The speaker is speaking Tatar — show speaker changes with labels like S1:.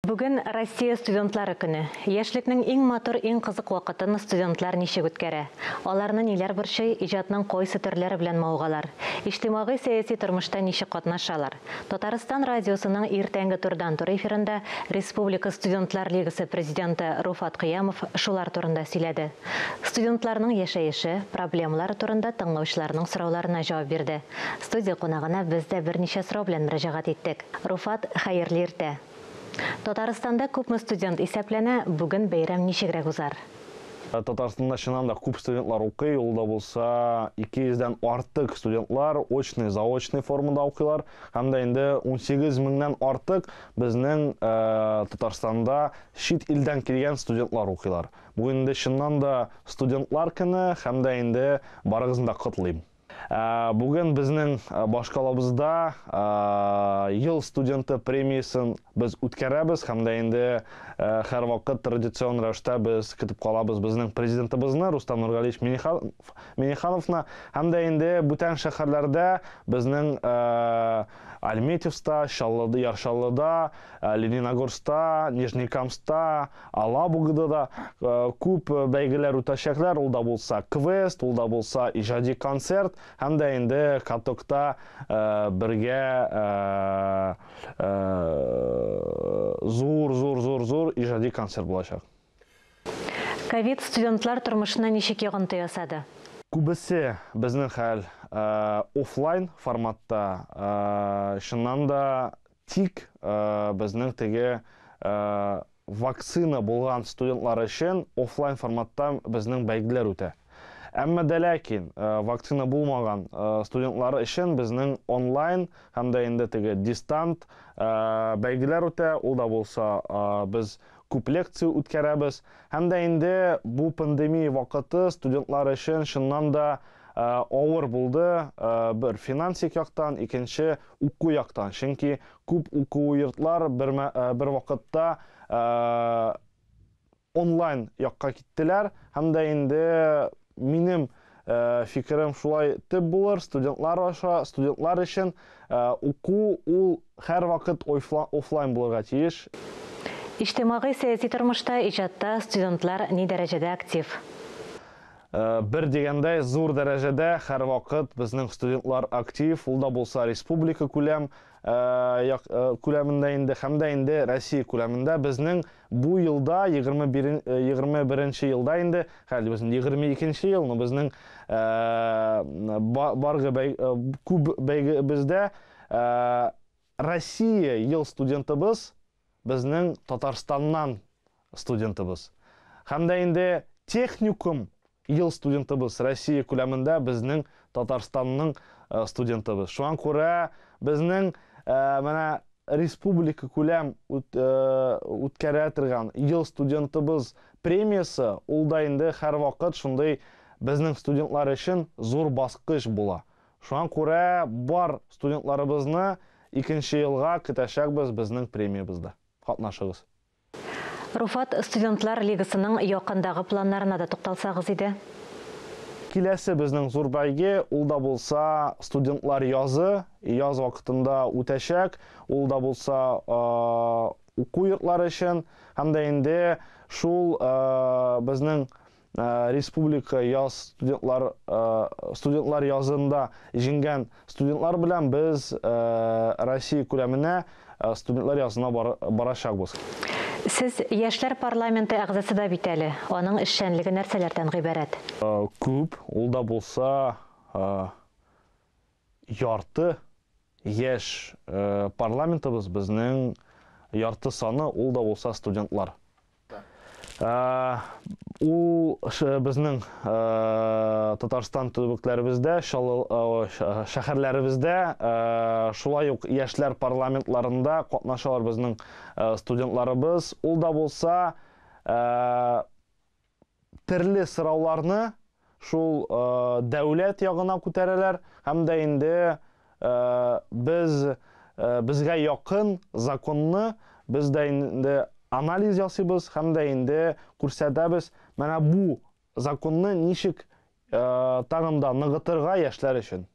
S1: Бүген Россия студентлары көне. Яшьлекнең иң матур, иң кызык вакытын студентлар ничек үткәрә? Аларны ниләр борчый, иҗатның кайсы төрләре белән мавыгалар? Иҗтимагый-сәяси тормышта ничек катнашалар? Татарстан радиосының иртәнге турыдан-туры эфирында Республика студентлар лигасы президенты Руфат Кыямов шулар турында сөйләде. Студентларның яшәеше, проблемалары турында тыңлаучыларның сорауларына җавап бирде. Студия кунагына без дә берничә сорау белән мөрәҗәгать иттек. Руфат, хәерле иртә! Татарстанда күпме студент исәпләнә, бүген бәйрәм ничегрәк узар?
S2: Татарстанда чыннан да күп студентлар укый, ул да булса 200 дән артык студентлар очный, заочный формада укыйлар. Һәм дә инде 18 меңнән артык безнең Татарстанда чит илдән килгән студентлар укыйлар. Бүген инде чыннан да студентлар көне һәм дә инде барыгызны да котлыйм. Бүген безнең башкалабызда Ел студенты премиясен без үткәрәбез һәм дә инде һәрвакыт традицион рәвештә без көтеп калабыз безнең президентыбызны Рустам Нургалиевич Миннихановны һәм дә инде бүтән шәһәрләрдә безнең Альметьевскта, Чаллыда, Яр Чаллыда, Лениногорскта, Нижнекамскта, Алабугада да күп бәйгеләр үтәчәкләр. Ул да булса квест, ул да булса иҗади концерт һәм дә инде катокта бергә зур, зур, зур, зур иҗади концерт булачак.
S1: Ковид студентлар тормышына ничек йогынты ясады?
S2: Күбесе безнең хәл офлайн форматта, чыннан да тик безнең теге вакцина булган студентлар өчен офлайн форматта безнең бәйгеләр үтә. Әмма дә ләкин вакцина булмаган студентлар өчен безнең онлайн һәм дә инде теге дистант бәйгеләр үтә, ул да булса без күп лекция үткәрәбез. Һәм дә инде бу пандемия вакыты студентлар өчен чыннан да авыр булды, бер финансик яктан, икенче уку яктан. Чөнки күп уку йортлар бер, бер вакытта онлайн якка киттеләр. Һәм дә инде минем фикерем шулай төп булыр, студентлар аша, студентлар өчен уку ул һәрвакыт офлайн булырга тиеш.
S1: Иҗтимагый сәяси тормышта, иҗатта студентлар ни дәрәҗәдә актив?
S2: Бер дигәндәй, зур дәрәҗәдә һәрвакыт безнең студентлар актив, ул да булса республика күләм күләмендә инде һәм дә инде Россия күләмендә безнең бу елда 21 елда инде, хәзер безнең 22 ел, но безнең баргы күп бәйгебездә Россия ел студентыбыз безнең Татарстаннан студентыбыз. Һәм дә инде техникум ел студентыбыз Россия күләмендә безнең Татарстанның студентыбыз. Шуңа күрә безнең менә республика күләм үткәрә торган ел студентыбыз премиясе ул да инде һәрвакыт шундый безнең студентлар өчен зур баскыч була. Шуңа күрә бар студентларыбызны икенче елга көтәчәкбез безнең премиябездә. Катнашыгыз.
S1: Руфат, студентлар лигасының якындагы планнарына да тукталсагыз иде.
S2: Киләсе безнең зур бәйге, ул да булса студентлар язы, яз вакытында үтәчәк, ул да булса уку йортлары өчен, һәм дә инде шул безнең республика яз студентлар студентлар язында җиңгән студентлар белән без Россия күләменә студентлар язына барачакбыз.
S1: Сез яшьләр парламенты әгъзасы да бит әле. Аның эшчәнлеге нәрсәләрдән гыйбарәт?
S2: Күп, ул да булса ярты яшь парламентыбыз безнең ярты саны ул да булса студентлар. Ул безнең Татарстан төбәкләребездә, шәһәрләребездә, шулай ук яшьләр парламентларында катнашалар безнең студентларыбыз. Ул да булса төрле сорауларны шул дәүләт ягына күтәрәләр һәм дә инде без безгә якын законны без дә инде анализ ясыйбыз һәм дә инде күрсәтәбез менә бу законны ничек тагын да ныгытырга яшьләр өчен.